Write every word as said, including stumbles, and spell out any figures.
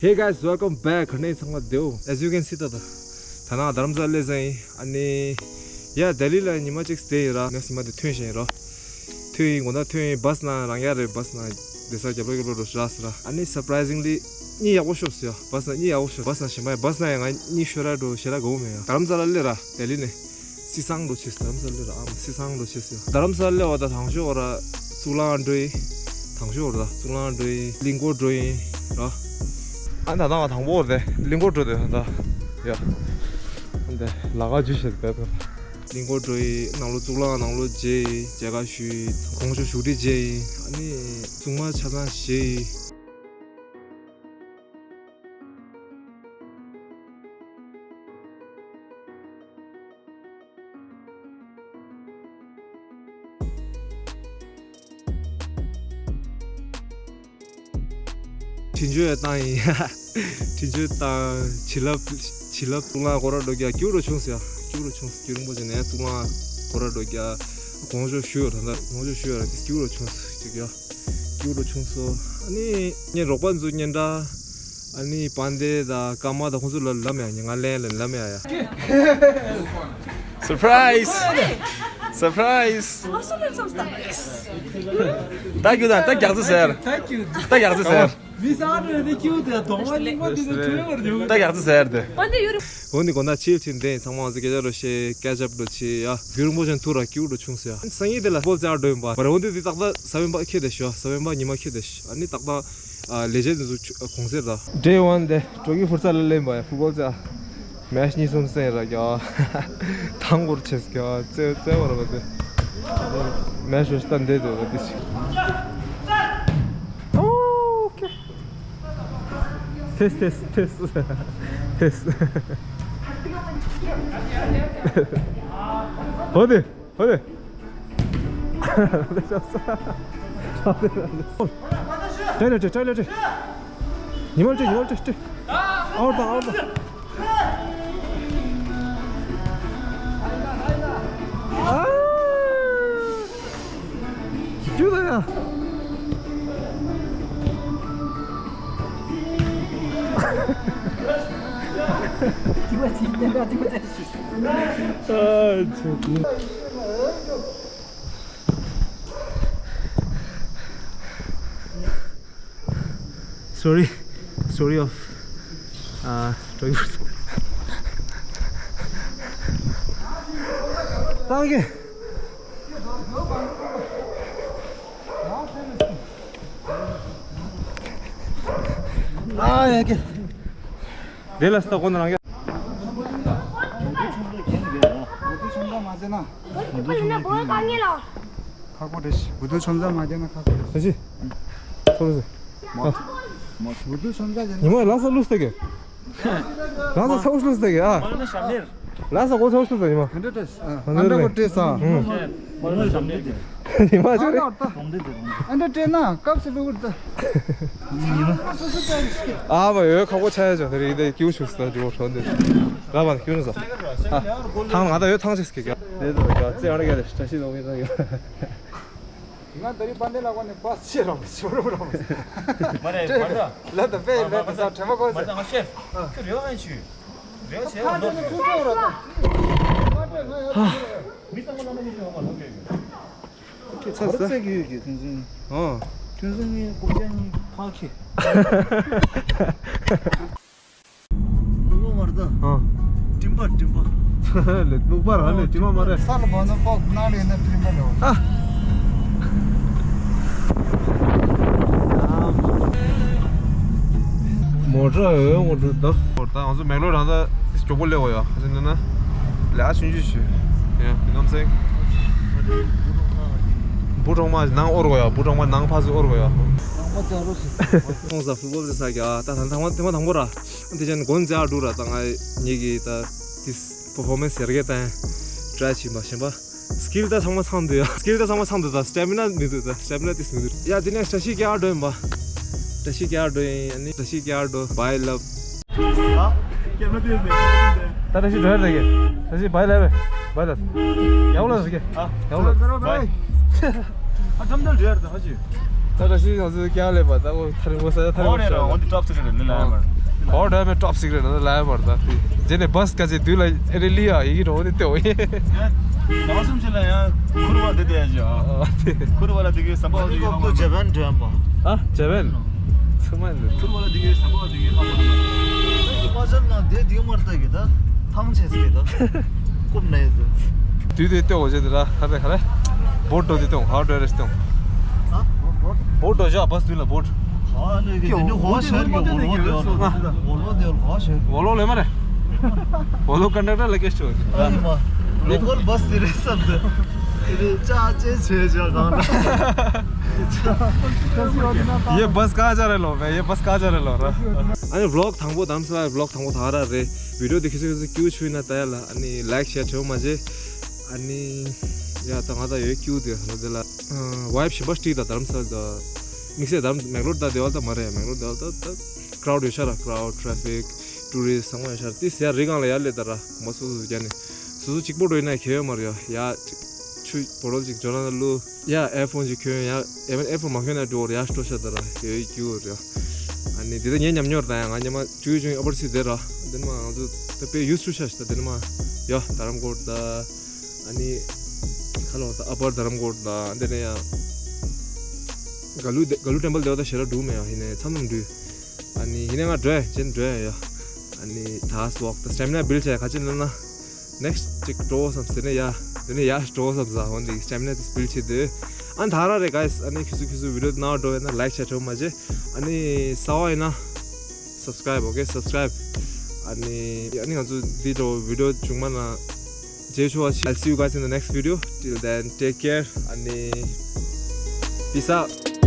Hey guys, welcome back. ག་འདྲ་ཚང་མ་བདེ་པོ། As you can see, ད་ད་ད་ནང་རྡ་རམ་ས་ལ་སླེབས་ཚར་ཡིན། ཨ་ནི་ཡ་ལྡི་ལི་ལ་ཉི་མ་གཅིག་སྡོད་ཡིན་ར། ནས་ཉི་མ་དེ་ཐོན་བཞིན་ཡིན་ར། ཐོན་ཡིན། དགོང་དག་ཐོན་ཡིན། བཱས་ནང་རང་ཡ་རེད། བཱས་ནང་བསྡད་ས་རྒྱབ་ལོགས་རྒྱབ་ལོགས་འགྲོ་ཤག་ཟེར་ར། ཨ་ནི་surprisingly གཉིད་ཡག་པོ་ཤོར་སོང་ཡ། བཱས་ནང་གཉིད་ཡག་པོ་ཤོར། བཱས་ནང་ཞིམ་པ་ཡ། བཱས་ནང་ཡ་ང་གཉིད་ཤོར་ར་འགྲོ་ཞེ་དྲག་དགའ་པོ་མེད་ཡ། རྡ་རམ་ས་ལ་སླེབས་ར། ལྡི་ལི་ནས། སི་སང་འགྲོ་ཆེས། རྡ་རམ་ས་ལ་ར། ཨ་མ་སི་སང་འགྲོ་ཆེས་ཡ། རྡ་རམ་ས་ལ་བ་ད་དང་ཤོག་ར་གཙུག་ལག་འགྲོ་ཡིན། དང་ཤོག་ར་གཙུག་ལག་འགྲོ་ཡིན། གླིང་སྐོར་འགྲོ་ཡིན་ར། ཨ་ད་ད་དང་པོ་རེད། གླིང་སྐོར་འགྲོ་དེ་ད་ཡ། འདི་ལ་ཁ་ཇུས་བྱེད་པའི་གླིང་སྐོར་འགྲོ་ཡིན། ནང་ལོགས་གཙུག་ལག་ནང་ལོགས་མཇལ་ཡིན། མཇལ་ཁ་ཞུ་ཡིན། དགོང་ཞོགས་བཞུགས་ཁྲི་མཇལ་ཡིན། ཨ་ནི་གཙང་མ་ཆ་ཚང་བཞེས་ཡིན། དྲིན་གཅོད་བཏང་ཡིན། དྲིན་གཅོད་བཏང་། བྱིན་རླབས། བྱིན་རླབས། གཙུག་ལག་སྐོར་ར་འགྲོ་རྒྱུ་སྐྱིད་པོ་ར་བྱུང་ཟེར་ཡ། སྐྱིད་པོ་ར་བྱུང་ཟེར། རྒྱུན་རིང་པོ་ཅིག་ནས་གཙུག་ལག་སྐོར་ར་འགྲོ་རྒྱུ་དགོངས་ཞུ་ཞུས་ཡོད། ད་ལྟ་དགོངས་ཞུ་ཞུས་ཡོད་ར། དེ་སྐྱིད་པོ་ར་བྱུང་ཟེར་ཅིག་ཡ། སྐྱིད་པོ་ར་བྱུང་སོང་། ཨ་ནི་ངའི་རོགས་པ་ཚོ་སྙན་གྲགས། ཨ་ནི་པཱན་ཌེ་དང་ཀརྨ་དང་ཁོང་ཚོ་ལ་ལབ་ཡ། ང་ལན་ལ་ལབ་ཡ་ཡ། Surprise! Surprise! ད་རྒྱུ་དང་ད་རྒྱག་རྩིས་ཟེར། ད་རྒྱག་རྩིས་ཟེར། མི་ས་འགྲོ་ནས་ཁྱེའུ་དེ་གདོང་མ་གླིང་པ་དེ་ཚོ་ཁྲོས་པར་འཇུག་ད་རྒྱག་རྩིས་ཟེར་དེ། འོ་ནི་དགོང་དག་ཕྱིར་ཕྱིན་དེ་ཚང་མ་ང་ཚོ་སྐད་ཆ་རོ་བཤད། catch up རོ་བྱེད་ཡ། རྒྱུན་རིང་པོ་ཅིག་ཐུག་ར། སྐྱིད་པོ་ར་བྱུང་ཟེར་ཡ། སང་ཉིན་དེ་ལ་ཕུཊ་བོལ་རྩེ་འགྲོ་ཡིན་པ་རེད། འོ་འདི་དེ་ཏག་ཏག་ས་བོན་པ་ཁེལ་བསྡད་ཤག་ས་བོན་པ་ཉི་མ་ཁེལ་བསྡད་ཤག་ཨ་ནི་ཏག་ཏག་ཨ་ལས་བྱེད་འདི་ཚོ་གུང་སེང་རེད་ད། Day one དེ་འགྲོ་གི་ཕུཊ་བོལ་རྩེ་ལ་སླེབས་པ་ཡ། ཕུཊ་བོལ་རྩེ་མེཆ་གཉིས་གསུམ་སེང་ར་རྒྱག་དང་པོར་ཆེས་རྒྱག་རྩེ་རྩེ་བ་ར་བ་དེ། མེཆ་ཞོ་ཤི་ད་འདེད་དེ་བ་དེ་ཞིག་ཨོ་ཁེ། ཐེས་ཐེས་ཐེས་ཐེས། ཧོ་དེ་ཧོ་དེ། ཏྲེ་ལེ་ཏྲེ་ཏྲེ་ལེ་ཏྲེ། ཉི་མ་ལ་ཏྲེ་ཉི་མ་ལ་ཏྲེ་ཏྲེ། ཨའོཊ་དང་ཨའོཊ་དང་། ཨ། རྒྱུ་ད་ཡ། ཨ་ཚོད། Sorry, sorry of, uh, driver. Thank you. ཨ་ཡ་ཀེ། དེ་ལ་སྟག་གོ་ན་རང་ཡ། ཁག་པོ་རེད། བུ་ཐུ་ཆོམ་ས་མ་བསྡད་ན་ཁག་པོ་རེད། ཨ་ཅི། ཚོར་སོང་། མ་མ་བུ་ཐུ་ཆོམ་ས་བསྡད་ན། ཉི་མ་ལགས་ས་ལུས་སྟེ་གེ། ལགས་ས་ཚ་བོ་ལུས་སྟེ་གེ་ཨ། ལགས་ས་གོ་ཚ་བོ་ལུས་སྟེ་ཉི་མ། ཨ་འདྲ་ཨ་འདྲ་གོ་སྤྲད་ས། ཨ་འདྲ་སྤྲད་ན་སྐབས་སུ་ལུས་ད། ཨ་བ་ཡོད་ཁག་པོ་ཆགས་ཡ་ཅོ་དེ་རིགས་དེ་སྐྱིད་པོ་བྱུང་སོང་ད་འགྲོ་ཧྲོ་འདི། ར་བ་ནི་སྐྱིད་པོ་བྱུང་སོང་། ཨ། ཐང་ང་ད་ཡོད་ཐང་ཆེ་སྐྱིད་ཀྱ། དེ་ད་ཡ་ཙེ་ཨ་ར་ག་རེ་བཀྲ་ཤིས་ལོ་མི་ད་ཡ། ང་ད་རི་པན་དེ་ལ་གོ་ནས་པ་སི་ཆེ་རོ་མི་ཆོ་རོ་རོ། མ་རེད་མ་རེད། ལ་ད་པེ་ལ་ད་ས་ཁྲེ་མ་གོ་ས། ང་ཤེ་ཁྱོད་རེ་བ་ཧན་ཆུ་རེ་བ་ཆེ་རོ་ནོ། མི་ཚང་མ་ལ་ན་མི་ཆོ་མ་ལོ་གེ། ཁྱེད་ཚར་ས། ཚར་ས་གི་ཡོད་ཀྱི་ཐུན་ཚུན། ཨོ། ཐུན་ཚུན་ངའི་རྐུབ་བཀྱག་གཉིས་ཕར་ཁྱེར། ལུག་པ་མ་རེད་ད། ཨོ། སྤྲིན་པ་སྤྲིན་པ། ལེ་ལུག་པ་ར་ལེ་སྤྲིན་པ་མ་རེད། ས་ལ་བབས་ན་ཕོག་ནང་ལ་ཡིན་ན་སྤྲིན་པ་ལེ། ཨ། མོ་ཊ་འོད་ངོ་འགྲོ་ད། ད་ང་ཚོ་མེག་ལོར་རང་ད་མགྱོགས་པོ་སླེབས་པ་ཡ། ཁ་ཅིག་ན་ན། ལས་ཨ་ཆུང་ཆུང་ཞིག་ཡ། ཡིན་ནམ་སེང་། བུ་གྲོག་མ་ནང་འོར་གོ་ཡ། བུ་གྲོག་མ་ནང་ཕ་ཚོ་འོར་གོ་ཡ། ཁོང་ས་ཧྥུ་པོ་ཟེར་ས་གི་ཨ། ད་ད་ཐེངས་མ་ཐེངས་མ་དང་པོ་ར། དེ་ཅན་གོན་ཛ་འགྲུ་ར་ད་ང་ཉེ་གི་ད་དིས་པར་ཕོར་མེན་སི་ཡར་རྒྱས་ད་ཊ་རའེ་བྱིན་པ་ཞེན་པ། སི་ཀིལ་ད་ཚང་མ་ཚང་འདུག་ཡ། སི་ཀིལ་ད་ཚང་མ་ཚང་འདུག་ད་སི་ཊེ་མི་ན་མི་འདུག་ད་སི་ཊེ་མི་ན་དིས་མི་འདུག་ཡ། དེ་ནས་བཀྲ་ཤིས་སྐྱིད་པོ་འགྲོ་ཡིན་པ། བཀྲ་ཤིས་སྐྱིད་པོ་འགྲོ་ཡིན། ཨ་ནི་བཀྲ་ཤིས་སྐྱིད་པོ་འགྲོ། བའི་ལབ། ད་བཀྲ་ཤིས་འགྲོ་ཡ་ད་གི། བཀྲ་ཤིས་བའི་ལབ། བའི་ལབ། ཡག་པོ་ལབ་ཟེར་གི། ཡག་པོ་ལབ། བའི། ཨ་ཁྲམ་ཐལ་འགྲོ་ཡ་ད་ཧ་ཅི། ད་ར་ཤི་ཡང་ཟེར་ཀྱང་ལེ་པ་ད་འོ་ཐ་རི་མོ་ས་ཐ་རི་མོ་ས་ལ། འོ་འདི་ཊོབ་སི་ཀི་རེཊ་ནི་ལ་ཡ་མར། འོ་ད་མེ་ཊོབ་སི་ཀི་རེཊ་ནི་ལ་ཡ་མར་ད་དེ་ནས་བྷ་སི་ག་ཚེ་དུས་ལ་ཨེ་རི་ལི་ཡ་ཡི་རོ་ནི་ཏེ་འོ་ཡེ། ད་སུམ་ཅི་ལ་ཡ་ཁུར་བ་དེ་དེ་ཡ་ཇི་ཨ། ཁུར་བ་ལ་དེ་གི་སམ་པ་དེ་གི་ཧ་མ་ཇ་པན་འགྲོ་ཡ་པ། ཨ་ཇ་པན། ཚུ་མ་ནི་ཁུར་བ་ལ་དེ་གི་སམ་པ་དེ་གི་ཧ་མ་ཇ། མ་ཇ་ན་དེ་དེ་མར་ད་གི་ད་ཐང་ཆེ་སི་གི་ད། ཀུམ་ནེ་ཟེར། དུས་དེ་ལྟོས་འོ་ཅེ་དེ་ར་ཧ་རེ་ཧ་རེ། བོ་ཊོ་དེ་ལྟོས་ཧ་ཌོ་རེ་ལྟོས། ཨ། བོ་ཊོ་བཞག་བྷ་སི་དུས་ལ་བོ་ཊོ། ཧ་ནེ་གི་དེ་ནི་ཧོ་ཤར་གི་བོ་ལོ་དེ་ཧོ་ཤར། བོ་ལོ་ལེ་མ་རེ། བོ་ལོ་ཀོན་ཌག་ཊར་ལ་ཀེ་ཤ་ཨ་ཡི་མ། ལོ་ཀལ་བྷ་སི་དེ་རེད་བསམ་དེ། དེ་ནི་ཅག་ཅེ་ཆེ་ཆ་གང་ལ། ཡེ་བྷ་སི་ཀ་ཅ་རེ་ལོ་བེ་ཡེ་བྷ་སི་ཀ་ཅ་རེ་ལོ་ར། ཨ་ནི་བི་ལོག་དང་པོ་དམ་ས་བི་ལོག་དང་པོ་ད་ར་རེད། བི་ཌིའོ་དེ་ཁི་སི་ཁི་སི་ཀྱུ་ཆུ་ཡིན་ན་ད་ཡ་ལ་ཨ་ནི་ལའིཀ་ཤེར་བྲེའུ་མ་བྱེད། ཨ་ནི་ཡ་ད་ང་ད་ཡོད་ཀྱུ་དེ་ཧ་ལ་དེ་ལ་ཝའིབ་ཞིམ་པ་སྤྲིག་ད་དྷ་རམ་ས་ལ་ད་དམིགས་བསལ་དྷ་རམ་མེག་ལོར་ད་དེ་བ་ད་མ་རེད། མེག་ལོར་དེ་བ་ད་ད་ཀྲའུ་ཌི་ཡོད་ཤ་ར། ཀྲའུ་ཌི་ཊ་རེ་ཕིག་ཊུ་རི་སི་ཚང་མ་ཡོད་ཤ་ར། དེ་སི་ཡ་རི་སྒང་ལ་ཡར་སླེབས་ད་ར་མ་སོ་སོ་རྒྱ་ནི་སོ་སོ་གཅིག་པོ་འགྲོ་ཡིན་ན་གལ་ཡོད་མ་རེད་ཡ། ཡ་ཆུ་བོ་རོལ་ཅིག་འཇོ་ན་ལུ། ཡ་ཨེར་ཕོན་ཞིག་གྱོན་ཡ། ཨེ་ཨེར་ཕོན་མ་གྱོན་ན་འགྲོ་བར་ཡ་སྤྲོ་ཤ་ད་ར་ཡོད་ཀྱུ་ར། ཨ་ནི་དེ་ད་ངའི་ཉམས་མྱོང་ར་ད་ཡ། ང་ཉི་མ་བཅུ་བྱུང་ཨ་པར་སི་དེ་ར། དེ་ནི་མ་ང་ཚོ་ད་དཔེ་ཡུས་ཊུ་ཤ་ཤ་ད། དེ་ནི་མ་ཡ་དྷ་རམ་ཀོཊ་ད། ཨ་ནི་ཁ་ལོ་ད་ཨ་པར་དྷ་རམ་ཀོཊ་ད། དེ་ནས་ཡ་ག་ལུ་ག་ལུ་ཊེམ་པལ་དེ་བ་ད་ཞེ་དྲག་འགྲོ་མེད་ཡ། ཡིན་ནའི་མཚམས་མཚམས་འགྲོ། ཨ་ནི་ཡིན་ནའི་ང་འགྲོ་ཡ་ཅན་འགྲོ་ཡ་ཡ། ཨ་ནི་ད་སི་ཝོག་ད་སི་ཊེ་མི་ན་བིལ་ཌི་བྱས་ག་ཅི་ལབ་ན། ནེག་སི་ཊི་ཅིག་འགྲོ་བསམ་ཟེར་ནས་ཡ། དེ་ནས་ཡ་འགྲོ་བསམ་ཟ་འོན་ཏེ་སི་ཊེ་མི་ན་དེ་སི་བིལ་ཌི་བྱེད་དུས། ཨ་ད་ར་རེད་གཱས། ཨ་ནི་ཁྱོད་ཚོ་ཁྱོད་ཚོ་བི་ཌིའོ་ནང་འགྲོ་བས་ན་ལའིཀ་ཤེར་བྲེའུ་མ་བྱེད། ཨ་ནི་གསར་པ་ཡིན་ན་སབ་སི་ཀ་རེབ། ཨོ་ཀེ་སབ་སི་ཀ་རེབ། ཨ་ནི་ཨ་ནི་ང་ཚོ་འདི་འགྲོ་བི་ཌིའོ་མཇུག་མ་ན་མཇལ་ཆོག་པ། I'll see you guys in the next video. Till then, take care. ཨ་ནི་peace out.